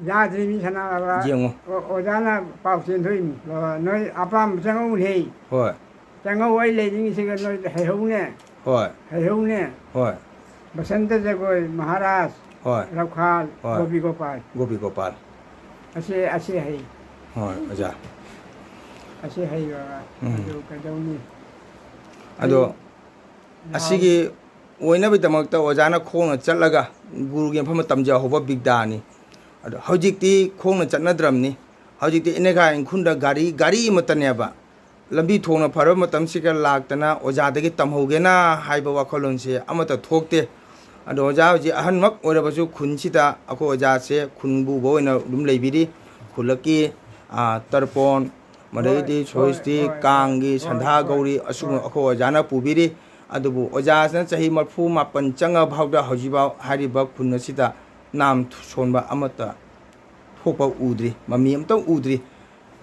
ꯌꯥꯗ꯭ꯔꯤꯃꯤ ꯁꯅꯥ ꯕꯕꯥ꯫ ꯌꯦꯡꯉꯣ꯫ ꯑꯣ-, ꯑꯣꯖꯥꯅ ꯄꯥꯎ ꯆꯦꯟꯊꯣꯛꯏꯃꯤ꯫ ꯕꯕꯥ, ꯅꯣꯏ ꯑꯄꯥꯝꯕ ꯆꯪꯉꯛꯎꯅꯦ꯫ ꯍꯣꯏ꯫ ꯆꯪꯍꯧ, ꯑꯩ ꯂꯩꯔꯤꯉꯩꯁꯤꯒ ꯅꯣꯏ ꯍꯩꯍꯧꯅꯦ꯫ ꯍꯣꯏ꯫ ꯍꯩꯍꯧꯅꯦ꯫ ꯍꯣꯏ꯫ ꯕꯁꯟꯇ ꯖꯒꯣꯏ, ꯃꯍꯥꯔꯥꯖ, ꯍꯣꯏ꯫ ꯔꯧꯈꯥꯜ, ꯍꯣꯏ꯫ ꯒꯣꯄꯤ ꯒꯣꯄꯥꯜ꯫ ꯒꯣꯄꯤ ꯒꯣꯄꯥꯜ꯫ ꯑꯁꯤ, ꯑꯁꯤ ꯍꯩ꯫ ꯍꯣꯏ, ꯑꯣꯖꯥ꯫ ꯑꯁꯤ ꯍꯩ, ꯕꯕꯥ꯫ ꯎꯝ꯫ ꯑꯗꯨ ꯀꯩꯗꯧꯅꯤ? ꯑꯗꯣ ꯑꯩ ꯂꯥꯎ- ꯑꯁꯤꯒꯤ ꯑꯣꯏꯅꯕꯒꯤꯗꯃꯛꯇ ꯑꯣꯖꯥꯅ ꯈꯣꯡꯅ ꯆꯠꯂꯒ ꯒꯨꯔꯨꯒꯤ ꯃꯐꯝꯗ ꯇꯝꯖꯍꯧꯕ ꯕꯤꯗ꯭ꯌꯥꯅꯤ꯫ ꯑꯗꯣ ꯍꯧꯖꯤꯛꯇꯤ ꯈꯣꯡꯅ ꯆꯠꯅꯗ꯭ꯔꯕꯅꯤ꯫ ꯍꯧꯖꯤꯛꯇꯤ ꯏꯅꯦꯈꯥ ꯏꯪꯈꯨꯜꯗ ꯒꯥꯔꯤ, ꯒꯥꯔꯤ ꯑꯃꯠꯇꯅꯦꯕ꯫ ꯂꯝꯕꯤ ꯊꯣꯡꯅ ꯐꯔꯕ ꯃꯇꯝꯁꯤꯒ ꯂꯥꯛꯇꯅ ꯑꯣꯖꯥꯗꯒꯤ ꯇꯝꯍꯧꯒꯦꯅ ꯍꯥꯏꯕ ꯋꯥꯈꯜꯂꯣꯟꯁꯦ ꯑꯃꯠꯇ ꯊꯣꯛꯇꯦ꯫ ꯑꯗꯣ ꯑꯣꯖꯥ ꯍꯧꯖꯤꯛ ꯑꯍꯟꯃꯛ ꯑꯣꯏꯔꯕꯁꯨ ꯈꯨꯟꯁꯤꯗ ꯑꯩꯈꯣꯏ ꯑꯣꯖꯥꯁꯦ ꯈꯨꯟꯕꯨꯕ ꯑꯣꯏꯅ ꯑꯗꯨꯝ ꯂꯩꯕꯤꯔꯤ꯫ ꯈꯨꯜꯂꯛꯀꯤ, ꯑꯥ, ꯇꯔꯄꯣꯟ, ꯃꯗꯩꯗꯤ ꯍꯣꯏ, ꯁꯣꯏꯁꯇꯤ, ꯍꯣꯏ, ꯍꯣꯏ, ꯀꯥꯡꯒꯤ, ꯍꯣꯏ, ꯁꯟꯙꯥ ꯍꯣꯏ, ꯒꯧꯔꯤ, ꯑꯁꯤꯒꯨꯝꯕ ꯍꯣꯏ꯫ ꯑꯩꯈꯣꯏ ꯑꯣꯖꯥꯅ ꯄꯨꯕꯤꯔꯤ꯫ ꯑꯗꯨꯕꯨ ꯑꯣꯖꯥꯁꯤꯅ ꯆꯍꯤ ꯃꯔꯤꯐꯨ ꯃꯥꯄꯟ ꯆꯪꯉ ꯐꯥꯎꯗ ꯍꯧꯖꯤꯛꯐꯥꯎ ꯍꯥꯏꯔꯤꯕ ꯈꯨꯟ ꯑꯁꯤꯗ ꯅꯥꯝ ꯁꯣꯟꯕ ꯑꯃꯠꯇ ꯊꯣꯛꯄ ꯎꯗ꯭ꯔꯤ, ꯃꯃꯤ ꯑꯃꯇ ꯎꯗ꯭ꯔꯤ꯫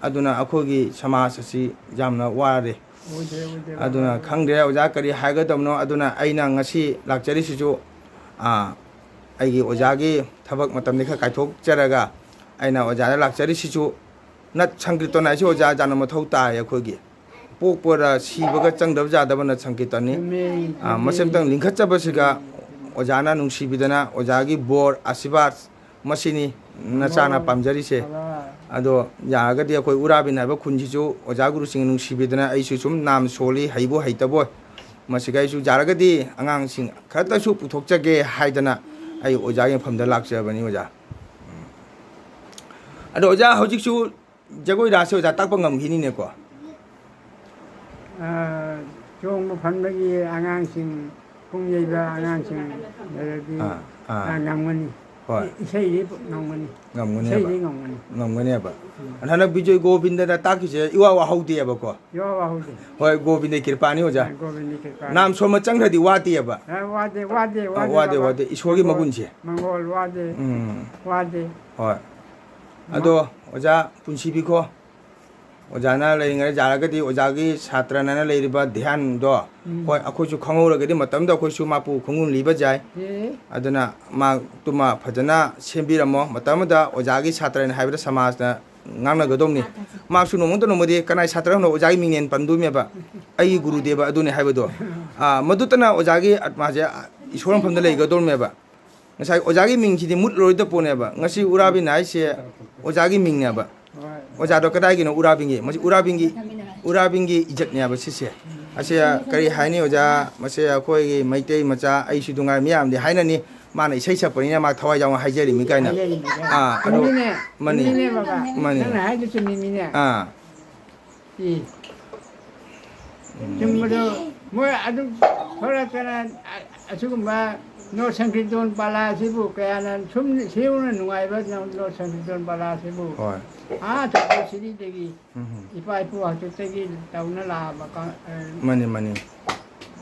ꯑꯗꯨꯅ ꯑꯩꯈꯣꯏꯒꯤ ꯁꯃꯥꯖ ꯑꯁꯤ ꯌꯥꯝꯅ ꯋꯥꯔꯦ꯫ ꯑꯣꯏꯗ꯭ꯔꯦ, ꯑꯣꯏꯗ꯭ꯔꯦ, ꯑꯗꯨꯅ ꯋꯥꯔꯦ꯫ ꯈꯪꯗ꯭ꯔꯦ ꯑꯣꯖꯥ ꯀꯔꯤ ꯍꯥꯏꯒꯗꯕꯅꯣ꯫ ꯑꯗꯨꯅ ꯑꯩꯅ ꯉꯁꯤ ꯂꯥꯛꯆꯔꯤꯁꯤꯁꯨ, ꯑꯥ, ꯑꯩꯒꯤ ꯑꯣꯖꯥꯒꯤ ꯊꯕꯛ ꯃꯇꯝꯗꯤ ꯈꯔ ꯀꯥꯏꯊꯣꯛꯆꯔꯒ ꯑꯩꯅ ꯑꯣꯖꯥꯗ ꯂꯥꯛꯆꯔꯤꯁꯤꯁꯨ ꯅꯠ ꯁꯪꯀ꯭ꯔꯤꯇꯟ ꯍꯥꯏꯁꯤ ꯑꯣꯖꯥ ꯌꯥꯝꯅ ꯃꯊꯧ ꯇꯥꯏ ꯑꯩꯈꯣꯏꯒꯤ꯫ ꯄꯣꯛꯄꯗ ꯁꯤꯕꯒ ꯆꯪꯗꯕ ꯌꯥꯗꯕ ꯅꯠ ꯁꯪꯀꯤꯔꯇꯟꯅꯤ꯫ ꯆꯨꯝꯃꯦ, ꯑꯥ, ꯆꯨꯝꯃꯦ꯫ ꯃꯁꯤ ꯑꯃꯇꯪ ꯂꯤꯡꯈꯠꯆꯕꯁꯤꯒ ꯑꯣꯖꯥꯅ ꯅꯨꯡꯁꯤꯕꯤꯗꯅ ꯑꯣꯖꯥꯒꯤ ꯕꯣꯔ, ꯑꯥꯁꯤꯔꯕꯥꯗ ꯃꯁꯤꯅꯤ ꯅꯆꯥꯅ ꯍꯣꯏ꯫ ꯄꯥꯝꯖꯔꯤꯁꯦ꯫ ꯍꯣꯏ꯫ ꯑꯗꯣ ꯌꯥꯔꯒꯗꯤ ꯑꯩꯈꯣꯏ ꯎꯔꯥꯕꯤꯟ ꯍꯥꯏꯕ ꯈꯨꯟꯁꯤꯁꯨ ꯑꯣꯖꯥ ꯒꯨꯔꯨꯁꯤꯡꯅ ꯅꯨꯡꯁꯤꯕꯤꯗꯅ ꯑꯩꯁꯨ ꯁꯨꯝ ꯅꯥꯝ ꯁꯣꯜꯂꯤ, ꯍꯩꯕꯣꯏ ꯍꯩꯇꯕꯣꯏ꯫ ꯃꯁꯤꯒ ꯑꯩꯁꯨ ꯌꯥꯔꯒꯗꯤ ꯑꯉꯥꯡꯁꯤꯡ ꯈꯔꯇꯁꯨ ꯄꯨꯊꯣꯛꯆꯒꯦ ꯍꯥꯏꯗꯅ ꯑꯩ ꯑꯣꯖꯥꯒꯤ ꯃꯐꯝꯗ ꯂꯥꯛꯆꯕꯅꯤ ꯑꯣꯖꯥ꯫ ꯎꯝ꯫ ꯑꯗꯣ ꯑꯣꯖꯥ ꯍꯧꯖꯤꯛꯁꯨ ꯖꯒꯣꯏ ꯔꯥꯁꯁꯦ ꯑꯣꯖꯥ ꯇꯥꯛꯄ ꯉꯝꯈꯤꯅꯤꯅꯦꯀꯣ? ꯑ, ꯆꯣꯡꯕ ꯐꯟꯕꯒꯤ ꯑꯉꯥꯡꯁꯤꯡ, ꯄꯨꯡ ꯌꯩꯕ ꯑꯉꯥꯡꯁꯤꯡ ꯂꯩꯔꯗꯤ, ꯑꯥ, ꯑꯥ꯫ ꯑ, ꯉꯝꯒꯅꯤ꯫ ꯍꯣꯏ꯫ ꯏ-, ꯏꯁꯩꯗꯤ ꯉꯝꯒꯅꯤ꯫ ꯉꯝꯒꯅꯦꯕ꯫ ꯏꯁꯩꯗꯤ ꯉꯝꯒꯅꯤ꯫ ꯉꯝꯒꯅꯦꯕ꯫ ꯎꯝ꯫ ꯑꯗꯣ ꯍꯟꯗꯛ ꯕꯤꯖꯣꯏ ꯒꯣꯕꯤꯟꯗꯅ ꯇꯥꯛꯈꯤꯁꯦ ꯏꯋꯥ ꯋꯥꯍꯧꯗꯦꯕꯀꯣ? ꯏꯋꯥ ꯋꯥꯍꯧꯗꯦ꯫ ꯍꯣꯏ, ꯒꯣꯕꯤꯟꯗꯒꯤ ꯀ꯭ꯔꯤꯄꯥꯅꯤ ꯑꯣꯖꯥ꯫ ꯑ, ꯒꯣꯕꯤꯟꯗꯒꯤ ꯀ꯭ꯔꯤꯄꯥꯅꯤ꯫ ꯅꯥꯝ ꯁꯣꯟꯕ ꯆꯪꯈ꯭ꯔꯗꯤ ꯋꯥꯗꯦꯕ꯫ ꯑ, ꯋꯥꯗꯦ, ꯋꯥꯗꯦ, ꯑ, ꯋꯥꯗꯦ, ꯋꯥꯗꯦ, ꯕꯕꯥ꯫ ꯋꯥꯗꯦ꯫ ꯏꯁꯣꯔꯒꯤ ꯃꯪꯒꯣꯜ, ꯃꯒꯨꯟꯁꯦ꯫ ꯃꯪꯒꯣꯜ ꯋꯥꯗꯦ꯫ ꯎꯝ꯫ ꯋꯥꯗꯦ꯫ ꯍꯣꯏ꯫ ꯃꯥ- ꯑꯗꯣ ꯑꯣꯖꯥ ꯄꯨꯟꯁꯤꯕꯤꯈꯣ꯫ ꯑꯣꯖꯥꯅ ꯂꯩꯔꯤꯉꯩꯗ ꯌꯥꯔꯒꯗꯤ ꯑꯣꯖꯥꯒꯤ ꯁꯥꯇ꯭ꯔꯅ ꯂꯩꯔꯤꯕ ꯙ꯭ꯌꯥꯟꯗꯣ, ꯎꯝ꯫ ꯍꯣꯏ, ꯑꯩꯈꯣꯏꯁꯨ ꯈꯪꯍꯧꯔꯒꯗꯤ ꯃꯇꯝꯗ ꯑꯩꯈꯣꯏꯁꯨ ꯃꯥꯄꯨ ꯈꯣꯡꯒꯨꯜ ꯂꯤꯕ ꯌꯥꯏ꯫ ꯑꯦ꯫ ꯑꯗꯨꯅ ꯃꯥ ꯇꯨꯃ ꯐꯖꯅ ꯁꯦꯝꯕꯤꯔꯝꯃꯣ꯫ ꯃꯇꯝ ꯑꯃꯗ ꯑꯣꯖꯥꯒꯤ ꯁꯥꯇ꯭ꯔꯅꯤ ꯍꯥꯏꯕꯗ ꯁꯃꯥꯖꯅ ꯉꯥꯡꯅꯒꯗꯧꯅꯤ꯫ ꯃꯥꯁꯨ ꯅꯣꯡꯃꯇ ꯅꯣꯡꯃꯗꯤ ꯀꯅꯥꯏ ꯁꯥꯇ꯭ꯔꯅꯣ ꯑꯣꯖꯥꯒꯤ ꯃꯤꯡꯅꯦꯟ ꯄꯟꯗꯣꯏꯅꯦꯕ꯫ ꯑꯩꯒꯤ ꯒꯨꯔꯨꯗꯦꯕ ꯑꯗꯨꯅꯦ ꯍꯥꯏꯕꯗꯣ꯫ ꯑꯥ, ꯃꯗꯨꯇꯅ ꯑꯣꯖꯥꯒꯤ ꯑꯥꯠꯃꯥꯁꯦ, ꯑꯥ, ꯏꯁꯣꯔ ꯃꯐꯝꯗ ꯂꯩꯒꯗꯧꯔꯤꯅꯦꯕ꯫ ꯉꯁꯥꯏ ꯑꯣꯖꯥꯒꯤ ꯃꯤꯡꯁꯤꯗꯤ ꯃꯨꯠꯂꯔꯣꯏꯗ ꯄꯣꯠꯅꯦꯕ꯫ ꯉꯁꯤ ꯎꯔꯥꯕꯤꯟ ꯍꯥꯏꯁꯦ ꯑꯣꯖꯥꯒꯤ ꯃꯤꯡꯅꯦꯕ꯫ ꯍꯣꯏ꯫ ꯑꯣꯖꯥꯗꯣ ꯀꯗꯥꯏꯒꯤꯅꯣ? ꯎꯔꯥꯕꯤꯟꯒꯤ꯫ ꯃꯁꯤ ꯎꯔꯥꯕꯤꯟꯒꯤ, ꯎꯔꯥꯕꯤꯟꯒꯤ ꯏꯖꯠꯅꯦꯕ ꯁꯤꯁꯦ꯫ ꯑꯁꯦ ꯀꯔꯤ ꯍꯥꯏꯅꯤ ꯑꯣꯖꯥ? ꯃꯁꯦ ꯑꯩꯈꯣꯏꯒꯤ ꯃꯩꯇꯩ ꯃꯆꯥ, ꯑꯩꯁꯨ ꯅꯨꯡꯉꯥꯏ, ꯃꯤꯌꯥꯝꯗꯤ ꯍꯥꯏꯅꯅꯤ, "ꯃꯥꯅ ꯏꯁꯩ ꯁꯛꯄꯅꯤꯅ ꯃꯥ ꯊꯋꯥꯏ ꯌꯥꯎꯅ ꯍꯥꯏꯖꯔꯤꯃꯤ" ꯀꯥꯏꯅ꯫ ꯍꯥꯏꯖꯔꯤꯃꯤ ꯀꯥꯏꯅ꯫ ꯑꯥ, ꯑꯗꯣ ꯆꯨꯝꯃꯤꯅꯦ, ꯃꯥꯅꯤ꯫ ꯆꯨꯝꯃꯤꯅꯦ ꯕꯕꯥ꯫ ꯃꯥꯅꯤ꯫ ꯅꯪꯅ ꯍꯥꯏꯗꯣ ꯆꯨꯝꯃꯤꯃꯤꯅꯦ꯫ ꯑꯥ꯫ ꯏ꯫ ꯆꯨꯝꯕꯗꯣ ꯃꯣꯏ ꯑꯗꯨꯝ ꯊꯣꯔꯛꯇꯅ, ꯑ-, ꯑꯁꯤꯒꯨꯝꯕ ꯅꯣꯠ ꯁꯪꯀꯤꯔꯇꯣꯟ ꯄꯥꯂꯥ ꯑꯁꯤꯕꯨ ꯀꯌꯥꯅ ꯁꯨꯝ ꯁꯤꯒꯨꯝꯅ ꯅꯨꯡꯉꯥꯏꯕ ꯅꯣꯠ ꯁꯪꯀꯤꯔꯇꯣꯟ ꯄꯥꯂꯥ ꯑꯁꯤꯕꯨ ꯍꯣꯏ꯫ ꯑꯥ ꯆꯠꯄ ꯁꯤꯔꯤꯗꯒꯤ ꯎꯝ꯫ ꯏꯄꯥ ꯏꯄꯨ ꯍꯥꯛꯇꯛꯇꯒꯤ ꯇꯧꯅ ꯂꯥꯛꯑꯕ ꯀ-, ꯑ, ꯃꯥꯅꯤ, ꯃꯥꯅꯤ꯫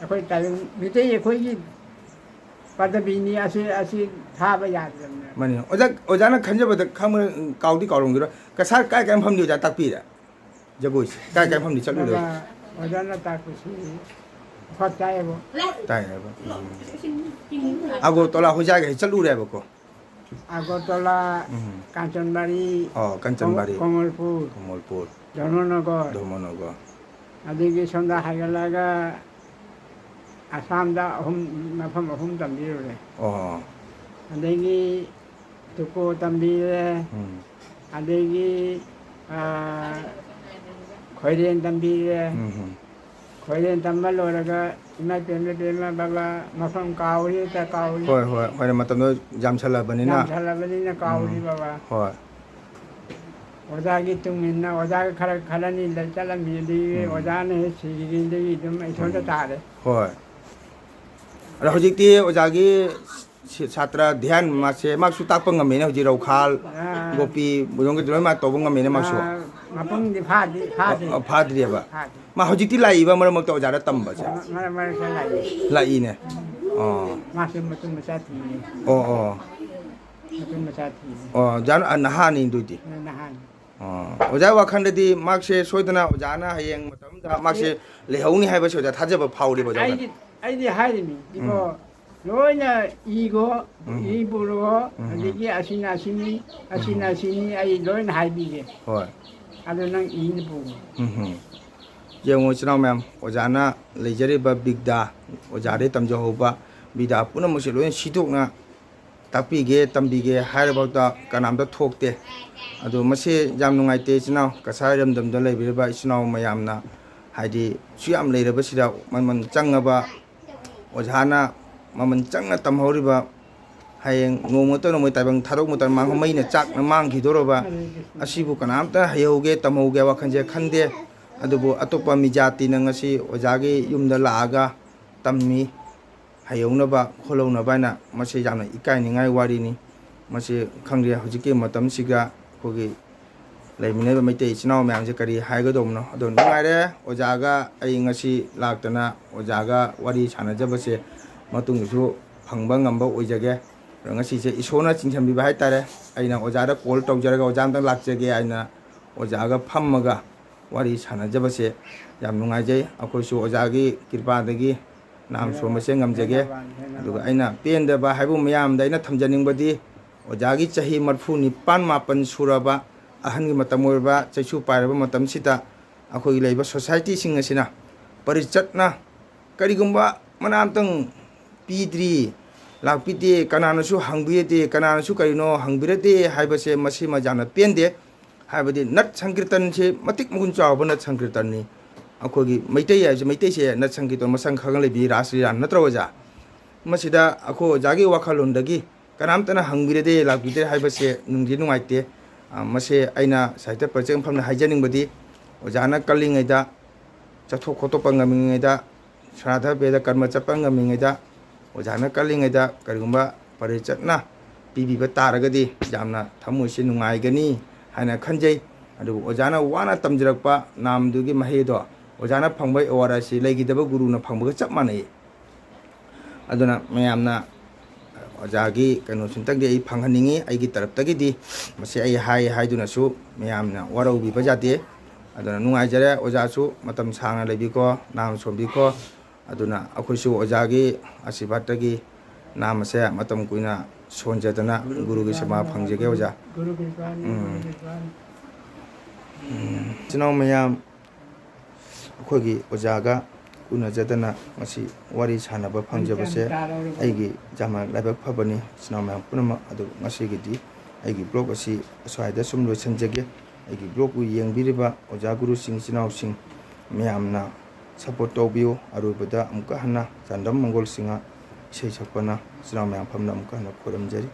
ꯑꯩꯈꯣꯏ ꯇꯥꯏꯕꯪ ꯃꯤꯇꯩ ꯑꯩꯈꯣꯏꯒꯤ ꯄꯗꯕꯤꯅꯤ ꯑꯁꯤ, ꯑꯁꯤ ꯊꯥꯕ ꯌꯥꯗ꯭ꯔꯕꯅꯦ꯫ ꯃꯥꯅꯤ꯫ ꯑꯣꯖꯥ, ꯑꯣꯖꯥꯅ ꯈꯟꯖꯕꯗ ꯈꯪꯕ, ꯀꯥꯎꯗꯤ ꯀꯥꯎꯔꯝꯈꯤꯔꯣꯏ꯫ ꯀꯁꯥꯔ ꯀꯥꯏ ꯀꯥꯏ ꯃꯐꯝꯗꯤ ꯑꯣꯖꯥ ꯇꯥꯛꯄꯤꯔꯦ? ꯖꯒꯣꯏꯁꯦ ꯀꯥꯏ ꯀꯥꯏ ꯃꯐꯝꯗꯤ ꯆꯠꯂꯨꯔꯦ? ꯑꯣꯖꯥ, ꯑꯣꯖꯥꯅ ꯇꯥꯛꯄꯁꯤ ꯐꯠ ꯇꯥꯏꯌꯦꯕ꯫ ꯇꯥꯏ ꯍꯥꯏꯕ꯫ ꯎꯝ꯫ ꯑꯒꯣꯔꯇꯣꯂꯥ ꯍꯣꯏꯖꯥꯒ ꯍꯦꯛ ꯆꯠꯂꯨꯔꯦꯕꯀꯣ꯫ ꯑꯒꯣꯔꯇꯣꯂꯥ, ꯎꯝ꯫ ꯀꯥꯟꯆꯟꯕꯥꯔꯤ, ꯑꯣ, ꯀꯥꯟꯆꯟꯕꯥꯔꯤ꯫ ꯀꯣ-, ꯀꯣꯃꯜꯄꯨꯔ, ꯀꯣꯃꯜꯄꯨꯔ꯫ ꯙꯔꯃꯅꯒꯔ꯫ ꯙꯔꯃꯅꯒꯔ꯫ ꯑꯗꯒꯤ ꯁꯣꯝꯗ ꯍꯥꯏꯒꯠꯂꯒ ꯑꯁꯥꯝꯗ ꯑꯍꯨꯝ, ꯃꯐꯝ ꯑꯍꯨꯝ ꯇꯝꯕꯤꯔꯨꯔꯦ꯫ ꯑꯣ꯫ ꯑꯗꯒꯤ ꯇꯨꯀꯣ ꯇꯝꯕꯤꯔꯦ꯫ ꯎꯝ꯫ ꯑꯗꯒꯤ, ꯑꯥ, ꯈꯣꯏꯔꯦꯟ ꯇꯝꯕꯤꯔꯦ꯫ ꯎꯝ ꯍꯨꯝ꯫ ꯈꯣꯏꯔꯦꯟ ꯇꯝꯕ ꯂꯣꯏꯔꯒ ꯏꯃꯥ ꯏꯄꯦꯝꯃ, ꯏꯄꯦꯝꯃ, ꯕꯕꯥ, ꯃꯐꯝ ꯀꯥꯎꯔꯤ, ꯍꯦꯛꯇ ꯀꯥꯎꯔꯤ꯫ ꯍꯣꯏ, ꯍꯣꯏ, ꯍꯣꯏ, ꯃꯇꯝꯗꯣ ꯌꯥꯝꯁꯜꯂꯕꯅꯤꯅ꯫ ꯌꯥꯝꯁꯜꯂꯕꯅꯤꯅ ꯀꯥꯎꯔꯤ, ꯎꯝ꯫ ꯕꯕꯥ꯫ ꯍꯣꯏ꯫ ꯑꯣꯖꯥꯒꯤ ꯇꯨꯡ ꯏꯟꯅ ꯑꯣꯖꯥꯒ ꯈꯔ, ꯈꯔꯅꯤ ꯂꯩ ꯆꯠꯂꯝꯃꯤ, ꯑꯗꯒꯤ ꯎꯝ꯫ ꯑꯣꯖꯥꯅ ꯍꯦꯛ ꯁꯤꯈꯤꯕꯗꯒꯤ ꯑꯗꯨꯝ ꯏꯊꯣꯟꯇ ꯎꯝ꯫ ꯇꯥꯔꯦ꯫ ꯍꯣꯏ꯫ ꯑꯗꯣ ꯍꯧꯖꯤꯛꯇꯤ ꯑꯣꯖꯥꯒꯤ ꯁꯤ-, ꯁꯥꯇ꯭ꯔ ꯙ꯭ꯌꯥꯟ ꯃꯥꯁꯦ, ꯃꯥꯁꯨ ꯇꯥꯛꯄ ꯉꯝꯃꯦꯅꯦ ꯍꯧꯖꯤꯛ ꯔꯧꯈꯥꯜ, ꯑꯥ꯫ ꯒꯣꯄꯤ, ꯕꯨꯖꯣꯡꯒꯤꯗꯤ ꯂꯣꯏ ꯃꯥ ꯇꯧꯕ ꯉꯝꯃꯦꯅꯦ ꯃꯥꯁꯨ꯫ ꯑꯥ, ꯃꯄꯨꯡꯗꯤ ꯐꯥꯗ꯭ꯔꯤ, ꯐꯥꯗ꯭ꯔꯤ꯫ ꯑꯣ, ꯐꯥꯗ꯭ꯔꯤꯑꯕ꯫ ꯐꯥꯗ꯭ꯔꯤ꯫ ꯃꯥ ꯍꯧꯖꯤꯛꯇꯤ ꯂꯥꯛꯏꯕ ꯃꯔꯛ ꯃꯔꯛꯇ ꯑꯣꯖꯥꯗ ꯇꯝꯕꯁꯦ? ꯃꯔꯛ ꯃꯔꯛꯇ ꯂꯥꯛꯏ꯫ ꯂꯥꯛꯏꯅꯦ꯫ ꯑꯣ꯫ ꯃꯥꯁꯨ ꯃꯇꯨꯡ ꯃꯆꯥ ꯊꯤꯔꯤ꯫ ꯑꯣ, ꯑꯣ꯫ ꯃꯇꯨꯡ ꯃꯆꯥ ꯊꯤꯔꯤ꯫ ꯑꯣ, ꯑꯣꯖꯥ, ꯑ, ꯅꯍꯥꯅꯤ ꯑꯗꯨꯗꯤ꯫ ꯅꯍꯥꯅꯤ꯫ ꯑꯣ꯫ ꯑꯣꯖꯥ ꯋꯥꯈꯜꯗꯗꯤ ꯃꯥꯁꯦ ꯁꯣꯏꯗꯅ ꯑꯣꯖꯥꯅ ꯍꯌꯦꯡ ꯃꯇꯝ ꯑꯃꯗ ꯃꯥꯁꯦ ꯂꯩꯍꯧꯅꯤ ꯍꯥꯏꯕꯁꯦ ꯑꯣꯖꯥ ꯊꯥꯖꯕ ꯐꯥꯎꯔꯤꯕ ꯑꯣꯖꯥ ꯋꯥꯈꯜꯗ? ꯑꯩꯗꯤ, ꯑꯩꯗꯤ ꯍꯥꯏꯔꯤꯃꯤ, ꯏꯕꯣ, ꯎꯝ꯫ ꯂꯣꯏꯅ ꯏꯒꯣ, ꯎꯝ꯫ ꯏ ꯄꯨꯔꯛꯑꯣ, ꯎꯝ꯫ ꯑꯗꯒꯤ ꯑꯁꯤꯅ ꯑꯁꯤꯅꯤ, ꯑꯁꯤꯅ ꯎꯝ꯫ ꯑꯁꯤꯅꯤ, ꯑꯩ ꯂꯣꯏꯅ ꯍꯥꯏꯕꯤꯒꯦ꯫ ꯍꯣꯏ꯫ ꯑꯗꯨ ꯅꯪ ꯏꯅ ꯄꯨꯔꯣ꯫ ꯎꯝ꯫ ꯌꯦꯡꯉꯣ ꯏꯆꯤꯟ ꯏꯅꯥꯎ ꯃꯌꯥꯝ, ꯑꯣꯖꯥꯅ ꯂꯩꯖꯔꯤꯕ ꯕꯤꯗ꯭ꯌꯥ, ꯑꯣꯖꯥꯗꯒꯤ ꯇꯝꯖꯍꯧꯕ ꯕꯤꯗ꯭ꯌꯥ ꯄꯨꯝꯅꯃꯛꯁꯦ ꯂꯣꯏꯅ ꯁꯤꯗꯣꯛꯅ ꯇꯥꯛꯄꯤꯒꯦ, ꯇꯝꯕꯤꯒꯦ ꯍꯥꯏꯔꯕꯗ ꯀꯅꯥꯝꯇ ꯊꯣꯛꯇꯦ꯫ ꯑꯗꯣ ꯃꯁꯤ ꯌꯥꯝ ꯅꯨꯡꯉꯥꯏꯇꯦ ꯏꯆꯤꯟ ꯏꯅꯥꯎ, ꯀꯁꯥꯔ ꯏꯔꯝꯗꯝꯗ ꯂꯩꯕꯤꯔꯤꯕ ꯏꯆꯤꯟ ꯏꯅꯥꯎ ꯃꯌꯥꯝꯅ, ꯍꯥꯏꯗꯤ ꯁꯨ ꯌꯥꯝ ꯂꯩꯔꯕꯁꯤꯗ ꯃꯃꯜ ꯆꯪꯉꯕ ꯑꯣꯖꯥꯅ ꯃꯃꯜ ꯆꯪꯅ ꯇꯝꯍꯧꯔꯤꯕ, ꯍꯌꯦꯡ ꯅꯣꯡꯃ ꯅꯠꯇ꯭ꯔꯒ ꯅꯣꯡꯃꯒꯤ ꯇꯥꯏꯕꯪ ꯊꯥꯗꯣꯛ ꯃꯇꯝ ꯃꯥꯡ-, ꯃꯩꯅ ꯆꯥꯛꯅ ꯃꯥꯡꯈꯤꯗꯣꯔꯕ ꯑꯁꯤꯕꯨ ꯀꯅꯥꯝꯇ ꯍꯩꯍꯧꯒꯦ, ꯇꯝꯍꯧꯒꯦ ꯋꯥꯈꯜꯁꯦ ꯈꯟꯗꯦ꯫ ꯑꯗꯨꯕꯨ ꯑꯇꯣꯞꯄ ꯃꯤꯖꯥꯇꯤꯅ ꯉꯁꯤ ꯑꯣꯖꯥꯒꯤ ꯌꯨꯝꯗ ꯂꯥꯛꯑꯒ ꯇꯝꯃꯤ, ꯍꯩꯍꯧꯅꯕ ꯈꯣꯠꯍꯧꯅꯕ ꯍꯥꯏꯅ꯫ ꯃꯁꯤ ꯌꯥꯝꯅ ꯏꯀꯥꯏꯅꯤꯡꯉꯥꯏ ꯋꯥꯔꯤꯅꯤ꯫ ꯃꯁꯤ ꯈꯪꯗꯦ, ꯍꯧꯖꯤꯛꯀꯤ ꯃꯇꯝꯁꯤꯒ ꯑꯩꯈꯣꯏꯒꯤ ꯂꯩꯃꯤꯟꯅꯔꯤꯕ ꯃꯩꯇꯩ ꯏꯆꯤꯟ ꯏꯅꯥꯎ ꯃꯌꯥꯝꯁꯦ ꯀꯔꯤ ꯍꯥꯏꯒꯗꯧꯕꯅꯣ? ꯑꯗꯣ ꯅꯨꯡꯉꯥꯏꯔꯦ, ꯑꯣꯖꯥꯒ ꯑꯩ ꯉꯁꯤ ꯂꯥꯛꯇꯅ ꯑꯣꯖꯥꯒ ꯋꯥꯔꯤ ꯁꯥꯟꯅꯖꯕꯁꯦ꯫ ꯃꯇꯨꯡꯗꯁꯨ ꯐꯪꯕ ꯉꯝꯕ ꯑꯣꯏꯖꯒꯦ꯫ ꯑꯗꯣ ꯉꯁꯤꯁꯦ ꯏꯁꯣꯔꯅ ꯆꯤꯡꯁꯤꯟꯕꯤꯕ ꯍꯥꯏꯇꯥꯔꯦ꯫ ꯑꯩꯅ ꯑꯣꯖꯥꯗ ꯀꯣꯜ ꯇꯧꯖꯔꯒ ꯑꯣꯖꯥ ꯑꯝꯇꯪ ꯂꯥꯛꯆꯒꯦ ꯍꯥꯏꯅ ꯑꯣꯖꯥꯒ ꯐꯝꯃꯒ ꯋꯥꯔꯤ ꯁꯥꯟꯅꯖꯕꯁꯦ ꯌꯥꯝ ꯅꯨꯡꯉꯥꯏꯖꯩ꯫ ꯑꯩꯈꯣꯏꯁꯨ ꯑꯣꯖꯥꯒꯤ ꯀ꯭ꯔꯤꯄꯥꯗꯒꯤ ꯅꯥꯝ ꯁꯣꯟꯕꯁꯦ ꯉꯝꯖꯒꯦ꯫ ꯑꯗꯨꯒ ꯑꯩꯅ ꯄꯦꯟꯗꯕ ꯍꯥꯏꯕꯨ ꯃꯌꯥꯝꯗ ꯑꯩꯅ ꯊꯝꯖꯅꯤꯡꯕꯗꯤ, ꯑꯣꯖꯥꯒꯤ ꯆꯍꯤ ꯃꯔꯤꯐꯨ ꯅꯤꯄꯥꯟ ꯃꯥꯄꯟ ꯁꯨꯔꯕ ꯑꯍꯟꯒꯤ ꯃꯇꯝ ꯑꯣꯏꯔꯕ, ꯆꯩꯁꯨ ꯄꯥꯏꯔꯕ ꯃꯇꯝꯁꯤꯗ ꯑꯩꯈꯣꯏꯒꯤ ꯂꯩꯔꯤꯕ ꯁꯣꯁꯥꯏꯇꯤꯁꯤꯡ ꯑꯁꯤꯅ ꯄꯔꯤꯆꯠꯅ ꯀꯔꯤꯒꯨꯝꯕ ꯃꯅꯥ ꯑꯃꯇꯪ ꯄꯤꯗ꯭ꯔꯤ, ꯂꯥꯛꯄꯤꯗꯦ, ꯀꯅꯥꯅꯁꯨ ꯍꯪꯕꯤꯔꯗꯦ, ꯀꯅꯥꯅꯁꯨ ꯀꯔꯤꯅꯣ ꯍꯪꯕꯤꯔꯗꯦ ꯍꯥꯏꯕꯁꯦ ꯃꯁꯤꯃ ꯌꯥꯝꯅ ꯄꯦꯟꯗꯦ꯫ ꯍꯥꯏꯕꯗꯤ ꯅꯠ ꯁꯪꯀꯤꯔꯇꯟꯁꯦ ꯃꯇꯤꯛ ꯃꯒꯨꯟ ꯆꯥꯎꯕ ꯅꯠ ꯁꯪꯀꯤꯔꯇꯟꯅꯤ꯫ ꯑꯩꯈꯣꯏꯒꯤ ꯃꯩꯇꯩ ꯍꯥꯏꯕꯁꯦ, ꯃꯩꯇꯩꯁꯦ ꯅꯠ ꯁꯪꯀꯤꯔꯇꯟ ꯃꯁꯪ ꯈꯪꯍꯜꯂꯕꯤ ꯔꯥꯁ ꯂꯤꯂꯥ ꯅꯠꯇ꯭ꯔꯣ ꯑꯣꯖꯥ? ꯃꯁꯤꯗ ꯑꯩꯈꯣꯏ ꯑꯣꯖꯥꯒꯤ ꯋꯥꯈꯜꯂꯣꯟꯗꯒꯤ ꯀꯅꯥꯝꯇꯅ ꯍꯪꯕꯤꯔꯗꯦ, ꯂꯥꯛꯄꯤꯗꯦ ꯍꯥꯏꯕꯁꯦ ꯅꯨꯡꯗꯤ ꯅꯨꯡꯉꯥꯏꯇꯦ꯫ ꯑ, ꯃꯁꯦ ꯑꯩꯅ ꯁꯥꯍꯤꯇ꯭ꯌ ꯄꯔꯤꯁꯠ ꯃꯐꯝꯗ ꯍꯥꯏꯖꯅꯤꯡꯕꯗꯤ, ꯑꯣꯖꯥꯅ ꯀꯜꯂꯤꯉꯩꯗ, ꯆꯠꯊꯣꯛ ꯈꯣꯠꯇꯣꯛꯄ ꯉꯝꯃꯤꯉꯩꯗ, ꯁ꯭ꯔꯥꯗ ꯄꯦꯗ ꯀꯔꯃ ꯆꯠꯄ ꯉꯝꯃꯤꯉꯩꯗ, ꯑꯣꯖꯥꯅ ꯀꯜꯂꯤꯉꯩꯗ ꯀꯔꯤꯒꯨꯝꯕ ꯄꯔꯤꯆꯠꯅ ꯄꯤꯕꯤꯕ ꯇꯥꯔꯒꯗꯤ ꯌꯥꯝꯅ ꯊꯃꯣꯏꯁꯦ ꯅꯨꯡꯉꯥꯏꯒꯅꯤ ꯍꯥꯏꯅ ꯈꯟꯖꯩ꯫ ꯑꯗꯨꯕꯨ ꯑꯣꯖꯥꯅ ꯋꯥꯅ ꯇꯝꯖꯔꯛꯄ ꯅꯥꯝꯗꯨꯒꯤ ꯃꯍꯩꯗꯣ ꯑꯣꯖꯥꯅ ꯐꯪꯕ ꯑꯦꯋꯥꯔꯗ ꯑꯁꯤ ꯂꯩꯈꯤꯗꯕ ꯒꯨꯔꯨꯅ ꯐꯪꯕꯒ ꯆꯞ ꯃꯥꯟꯅꯩ꯫ ꯑꯗꯨꯅ ꯃꯌꯥꯝꯅ ꯑꯣꯖꯥꯒꯤ ꯀꯩꯅꯣꯁꯤꯝꯇꯪꯗꯤ ꯑꯩ ꯐꯪꯍꯟꯅꯤꯡꯉꯤ꯫ ꯑꯩꯒꯤ ꯇꯔꯞꯇꯒꯤꯗꯤ ꯃꯁꯤ ꯑꯩ ꯍꯥꯏ ꯍꯥꯏꯗꯨꯅꯁꯨ ꯃꯌꯥꯝꯅ ꯋꯥꯔꯧꯕꯤꯕ ꯌꯥꯗꯦ꯫ ꯑꯗꯨꯅ ꯅꯨꯡꯉꯥꯏꯖꯔꯦ, ꯑꯣꯖꯥꯁꯨ ꯃꯇꯝ ꯁꯥꯡꯅ ꯂꯩꯕꯤꯀꯣ, ꯅꯥꯝ ꯁꯣꯝꯕꯤꯀꯣ꯫ ꯑꯗꯨꯅ ꯑꯩꯈꯣꯏꯁꯨ ꯑꯣꯖꯥꯒꯤ ꯑꯁꯤꯔꯕꯥꯗꯇꯒꯤ ꯅꯥꯝ ꯑꯁꯦ ꯃꯇꯝ ꯀꯨꯏꯅ ꯁꯣꯟꯖꯗꯅ ꯒꯨꯔꯨꯒꯤ ꯁꯦꯕꯥ ꯐꯪꯖꯒꯦ ꯑꯣꯖꯥ꯫ ꯎꯝ꯫ ꯎꯝ꯫ ꯏꯆꯤꯟ ꯏꯅꯥꯎ ꯃꯌꯥꯝ, ꯑꯩꯈꯣꯏꯒꯤ ꯑꯣꯖꯥꯒ ꯎꯅꯖꯗꯅ ꯉꯁꯤ ꯋꯥꯔꯤ ꯁꯥꯟꯅꯕ ꯐꯪꯖꯕꯁꯦ ꯑꯩꯒꯤ ꯌꯥꯝꯅ ꯂꯥꯏꯕꯛ ꯐꯕꯅꯤ, ꯏꯆꯤꯟ ꯏꯅꯥꯎ ꯃꯌꯥꯝ ꯄꯨꯝꯅꯃꯛ꯫ ꯑꯗꯨ ꯉꯁꯤꯒꯤꯗꯤ ꯑꯩꯒꯤ blog ꯑꯁꯤ ꯑꯁ꯭ꯋꯥꯏꯗ ꯁꯨꯝ ꯂꯣꯏꯁꯤꯟꯖꯒꯦ꯫ ꯑꯩꯒꯤ blogꯄꯨ ꯌꯦꯡꯕꯤꯔꯤꯕ ꯑꯣꯖꯥ ꯒꯨꯔꯨꯁꯤꯡ, ꯏꯆꯤꯟ ꯏꯅꯥꯎꯁꯤꯡ ꯃꯌꯥꯝꯅ support ꯇꯧꯕꯤꯌꯨ꯫ ꯑꯔꯣꯏꯕꯗ ꯑꯃꯨꯛꯀ ꯍꯟꯅ ꯆꯥꯟꯗꯝ ꯃꯪꯒꯣꯜ ꯁꯤꯡꯍ ꯏꯁꯩ ꯁꯛꯄꯅ ꯏꯆꯤꯟ ꯏꯅꯥꯎ ꯃꯌꯥꯝ ꯄꯨꯝꯅꯃꯛ ꯑꯃꯨꯛꯀ ꯍꯟꯅ ꯈꯨꯔꯨꯝꯖꯔꯤ꯫